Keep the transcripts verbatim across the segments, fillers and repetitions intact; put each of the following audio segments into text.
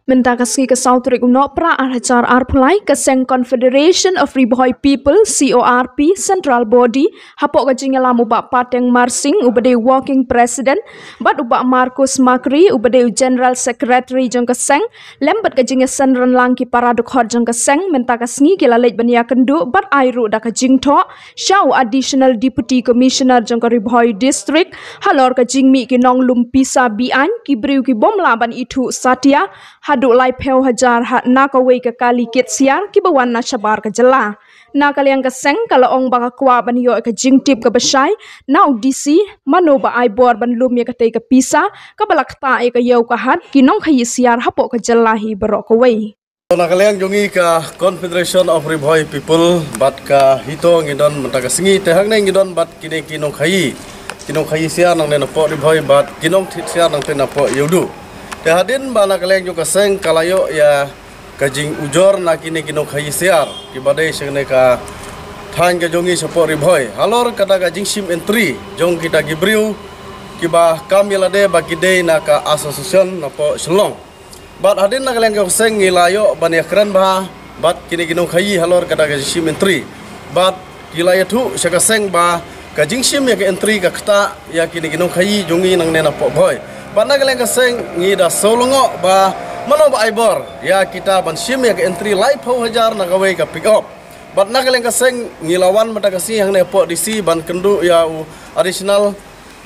Mynta ka sngi ka saw tarik u Nohprah ar hajar arphew lai, ka seng Confederation of Ri Bhoi People, C O R P, Central Body, hapoh ka jingïalam u Bah Pateng Marsing uba dei u Working President, bad u Bah Marcus Makri uba dei u General Secretary jong ka seng, lem bad ka jingïaseng rynglang ki para dkhot jong ka seng, mynta ka sngi ki la leit ban ïakynduh bad ai ruh da ka jingthoh sha u Additional Deputy Commissioner jong ka Ri Bhoi District halor ka jingmih ki nonglum pisa be-aiñ, ki briew ki bym lah ban ithuh satia haduh laiphew hajar ha na kawei ka kali kit siar kiba wan na shabar ka jylla. Na ka liang ka seng ka la ong ba ka kwah ban ïoh ka jingtip kaba shai na u D C, mano ba ai bor ban lum ïa katei ka pisa kaba la ktah ïa ka ïew ka hat ki nongkhaïi siar hapoh ka jylla hi baroh kawei. Na ka liang jong ngi ka Confederation of Ri Bhoi People bad ka HITO ngi don mynta ka sngi, te hangne ngi don bad kine ki nongkhaïi, ki nongkhaïi siar nangne napoh Ri Bhoi bad ki nongthied siar nangtei napoh Ïewduh. Te hadien ba na ka liang jong ka seng ka la ïoh ïa ka jingujor na kine ki nongkhaïi siar kiba dei sha kane ka thaiñ ka jong ngi shapoh Ri Bhoi halor kata ka jingshim entry jong kita ki briew kiba kam ïa lade ba ki dei na ka association napoh Shillong. Bad hadien na ka liang ka seng ngi la ïoh ban ïakren bha bad kine ki nongkhaïi halor kata ka jingshim entry. Bad ki la ïathuh sha ka seng ba ka jingshim ïa ka entry ka ktah ïa kine ki nongkhaïi jong ngi nangne napoh Bhoi. Bad na ka liang ka seng ngi da sngewlyngngoh ba mano ba ai bor ïa kita ban shim ïa ka entry laiphew hajar na kawei ka pick up. Bad na ka liang ka seng ngi la wan mynta ka sngi hangne hapoh D C ban kynduh ïa u Additional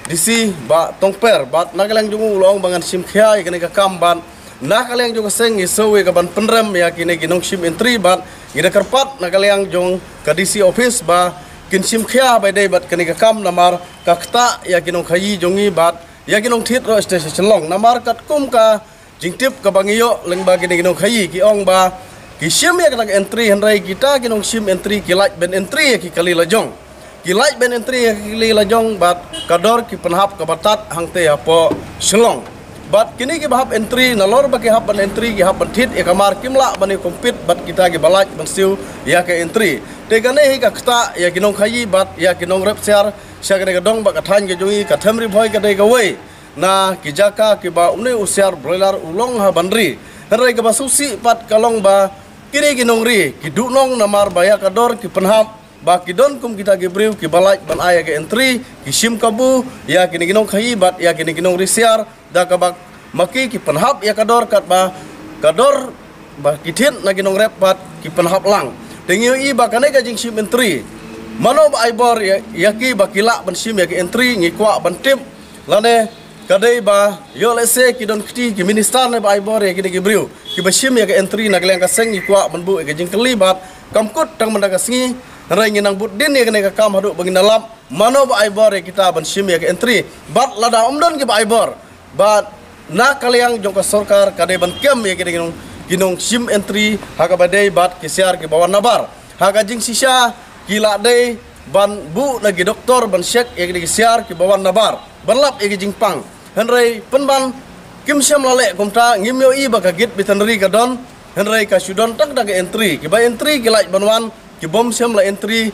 D C Bah Tongper, bad na ka liang jong u u la ong ba ngan shim khia ïa kane ka kam, bad na ka liang jong ka seng ngi sngew ïa ka ban pynrem ïa kine ki nongshim entry, bad ngi da kyrpad na ka liang jong ka D C office ba kin shim khia ba dei bad kane ka kam namar ka ktah ïa ki nongkhaïi jong ngi bad ïa ki nongthied ruh sha Shillong, namar katkum ka jingtip kaba ngi ïoh lyngba kine ki nongkhaïi ki ong ba ki shim ïa kata ka entry, hynrei kita ki nongshim entry ki lait ban entry ïa ki kali lajong. Ki lait ban entry ïa ki kali lajong bad ka dor ki pynhap kaba tad hangtei hapoh Shillong. Bad kine kiba hap entry, nalor ba ki hap ban entry ki hap ban thied ïa ka mar, kim lah ban ïa compete bad kita kiba lait ban siew ïa ka entry. Te kane hi ka ktah ïa ki nongkhaïi bad ïa ki nongrep siar sha kane ka dong bad ka thaiñ ka jong ngi. Ka them Ri Bhoi ka dei kawei na ki jaka kiba une u siar broiler u long ha ban ri. Hynrei kaba sngewsih pat ka long ba kine ki nongri ki duhnong namar ba ïa ka dor ki pynhap ba ki don kum kita ki briew kiba lait ban ai ïa ka entry, ki shim kabu ïa kine ki nongkhaïi bad ïa kine ki nongri siar, da kaba ma ki ki pynhap ïa ka dor katba ka dor ba ki thied na ki nongrep pat ki pynhap lang. Te ngi ïohi ba kane ka jingshim entry, mano ba ai bor ïa, ïa ki ba ki lah ban shim ïa ka entry, ngi kwah ban tip lane ka dei ba ïoh lehse ki don kti ki minister ne ba ai bor ïa kine ki briew kiba shim ïa ka entry. Na ka liang ka seng ngi kwah ban buh ïa ka jingkylli bad kam kut tang mynta ka sngi, hynrei ngi nang bud dien ïa kane ka kam haduh ba ngin da lap mano ba ai bor ïa kita ban shim ïa ka entry. Bad lada ym don kiba ai bor, bad na ka liang jong ka sorkar ka dei ban kem ïa kine ki nong, ki nongshim entry ha kaba dei bad ki siar kiba wan nabar. Ha ka jingshisha ki la dei ban buh na ki doktor ban check ïa kine ki siar kiba wan nabar, ban lap ïa ki jingpang. Hynrei pynban kim shym la leh kumta, ngim ïohi ba ka gate veterinary ka don, hynrei ka shu don tang da ka entry. Kiba entry ki lait ban wan, ki bym shym la entry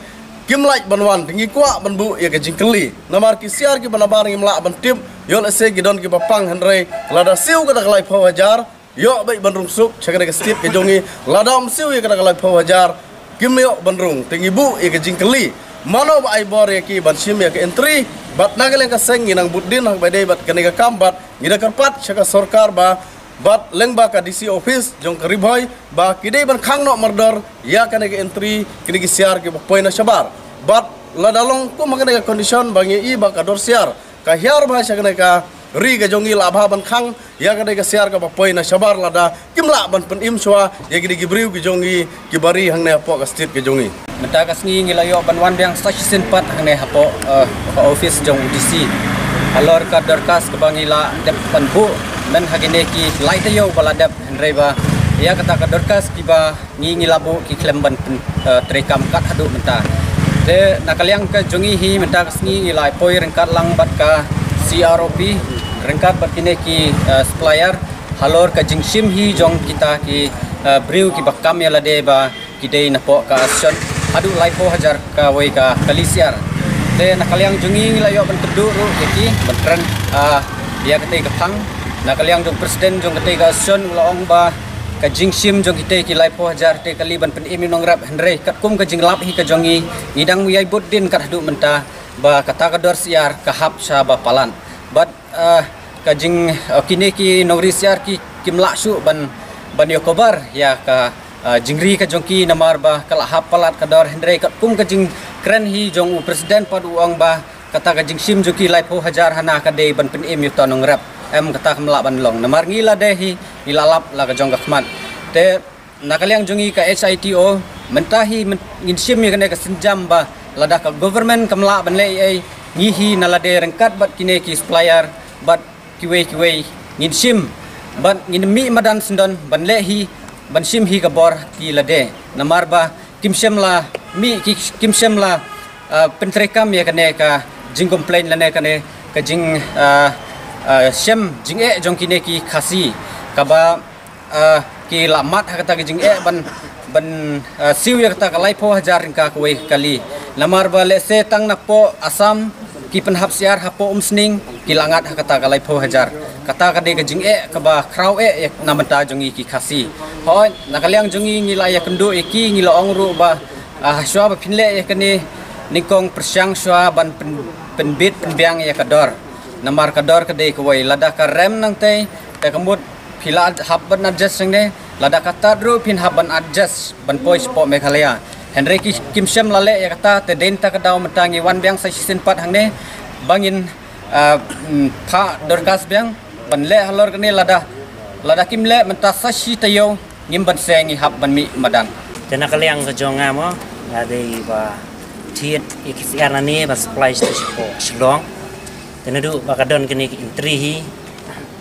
kim lait ban wan. Te ngi kwah ban buh ïa ka jingkylli namar ki siar kiba nabar ngim lah ban tip, ïoh lehse ki don kiba pang, hynrei lada siew kata ka laiphew hajar ïoh beit ban rung suk sha kane ka state ka jong ngi, lada ym siew ïa kata ka laiphew hajar kim ïoh ban rung. Te ngi buh ïa ka jingkylli mano ba ai bor ïa ki ban shim ïa ka entry. Bad na ka liang ka seng ngi nang bud dien ha kaba dei bad kane ka kam bad ngi da kyrpad sha ka sorkar ba bad lyngba ka D C office jong ka Ri Bhoi ba ki dei ban khang noh mardor ïa kane ka entry kine ki siar kiba poi na shabar. Bad lada long kum ha kane ka condition ba ngi ïohi ba ka dor siar ka hiar bha sha kane ka ri ka jong ngi, lah bha ban khang ïa kane ka siar kaba poi na shabar lada kim lah ban pynim shuwa ïa kine ki briew ki jong ngi kiba ri hangne hapoh ka state ka jong ngi. Mynta ka sngi ngi la ïoh ban wan biang sa shisien pat hangne hapoh, eh, ka office jong u D C halor ka dorkhas kaba ngi la dep ban buh. Myn ha kine ki lai taïew ba la dep, hynrei ba ïa kata ka dorkhas kiba ngi, ngi la buh ki khlem ban pyn, eh, treikam kat haduh mynta. Te na ka liang ka jong ngi hi mynta ka sngi ngi la poi ryngkat lang bad ka C R O P, ryngkat bad kine ki, eh, supplier halor ka jingshim hi jong kita ki, eh, briew kiba kam ïa lade ba ki dei napoh ka association haduh laiphew hajar kawei ka kali siar. Te na ka liang jong ngi ngi la ïoh ban kynduh ruh ïa ki ban kren, ah, ïa katei ka phang. Na ka liang jong president jong katei ka association u la ong ba ka jingshim jong kitei ki laiphew hajar te kali ban pynim ïa u nongrep, hynrei katkum ka jinglap hi ka jong ngi, ngi dang ïai bud dien kat haduh mynta ba kata ka dor syiar ka hap sha ba palat. Bad ah, ka jing, ah, kine ki nongri syiar ki, kim lah shuh ban, ban ïoh cover ïa ka, ah, jingri ka jong ki, namar ba ka la hap palat ka dor, hynrei katkum ka jingkren hi jong u president pat u ong ba kata ka jingshim jong ki laiphew hajar hana ka dei ban pynim ïa uta u nongrep. Em, kata kam lah ban long. Namar ngi la dei hi, ngi la lap la ka jong ka khmat. Te na ka liang jong ngi ka H I T O, mynta hi myn-, ngin shim ïa kane ka sienjam ba lada ka government kam lah ban leh ei ei, ngi hi na lade ryngkat bad kine ki supplier bad kiwei kiwei ngin shim bad ngin mih madan syndon ban leh hi, ban shim hi ka bor ki lade. Namar ba kim shym la mih ki, kim shym la, ah, pyntreikam ïa kane ka jingcomplain lane kane ka jing, ah, ah, shem jingeh jong kine ki Khasi kaba ah, ki la mad ha kata ka jingeh ban, ban, ah, siew ïa kata ka laiphew hajar ryngkat kawei kali. Namar ba lehse tang napoh Assam ki pynhap syiar hapoh Umsning ki la ngat ha kata ka laiphew hajar. Kata ka dei ka jingeh kaba khraw eh ïa na bynta jong ngi ki Khasi. Hooid, na ka liang jong ngi ngi la ïakynduh ïa ki, ngi la ong ruh ba, ah, shuwa ba phin leh ïa kane nyngkong pyrshang shuwa ban pyn-, pynbit pynbiang ïa ka dor. Namar ka dor ka dei kawei, lada ka rem nangtei te ka mut phi la hap ban adjust hangne, lada ka tad ruh phin hap ban adjust ban poi shapoh Meghalaya. Hynrei ki, kim shym la leh ïa kata, te dei na kata ka daw mynta ngi wan biang sa shisien pat hangne ba ngin, ah, mm, phah dorkhas biang ban leh halor kane. Lada, lada kim leh mynta sa shi taïew ngim banse, ngi hap ban mih madan. Te na ka liang ka jong nga mo, nga dei ba thied ïa ki syiar nangne ba supply sha shapoh Shillong. Te naduh ba ka don kane ka entry hi,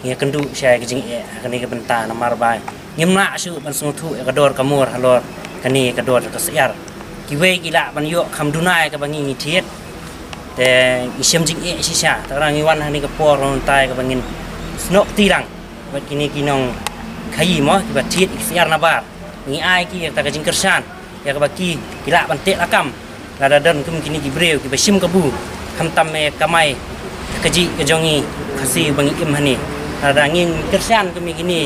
ngi ïakynduh shai ka jingeh ha kane ka bynta, namar ba ngim lah shuh ban sngewthuh ïa ka dor ka mur halor kane ka dor ka syiar. Kiwei ki lah ban ïoh kham duna ïa kaba ngi ngi thied. Te ngi shem jingeh shisha, te ka dang ngi wan ha kane ka por mynta ïa kaba ngin snoh kti lang bad kine ki nongkhaïi mo, kiba thied ïa ki syiar nabar. Ngi ai ki ïa kata ka jingkyrshan ïa kaba ki, ki lah ban teh lakam. Lada don kum kine ki briew kiba shim kabu, khamtam ïa ka kamai ka kajih ka jong ngi Khasi ba ngi im hangne. Lada ngi kyrshan kum ïa kine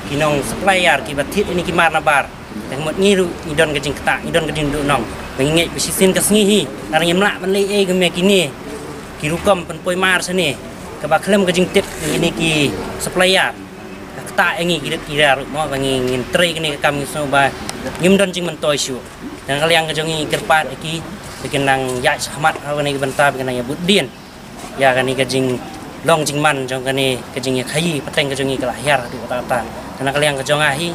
ki nong supplier kiba thied ïa kine ki mar nabar, te ka mut ngi ruh ngi don ka jingktah, ngi don ka jingduhnong ba ngi ngeit ba shisien ka sngi hi, lada ngim lah ban leh ei ei kum ïa kine ki rukom pynpoi mar shane, kaba khlem ka jingtip ïa kine ki supplier, ka ktah ïa ngi ki rit ki rar ruh mo, ba ngi ngin trei kane ka kam, ngi sngew ba ngim don jingmyntoi shuh. Te na ka liang ka jong ngi ngi kyrpad ïa ki ba kin nang ïaid shakhmat ha kane ka bynta, ba kin nang ïa bud dien ïa kane ka jinglong jingman jong kane ka jingïakhaïi pateng ka jong ngi ka la hiar haduh katta katta. Te na ka liang ka jong nga hi,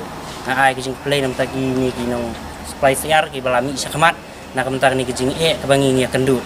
nga ai ka jingkhublei na bynta kine ki nong supply syiar kiba la mih shakhmat na ka bynta kane ka jingeh kaba ngi ngi ïakynduh.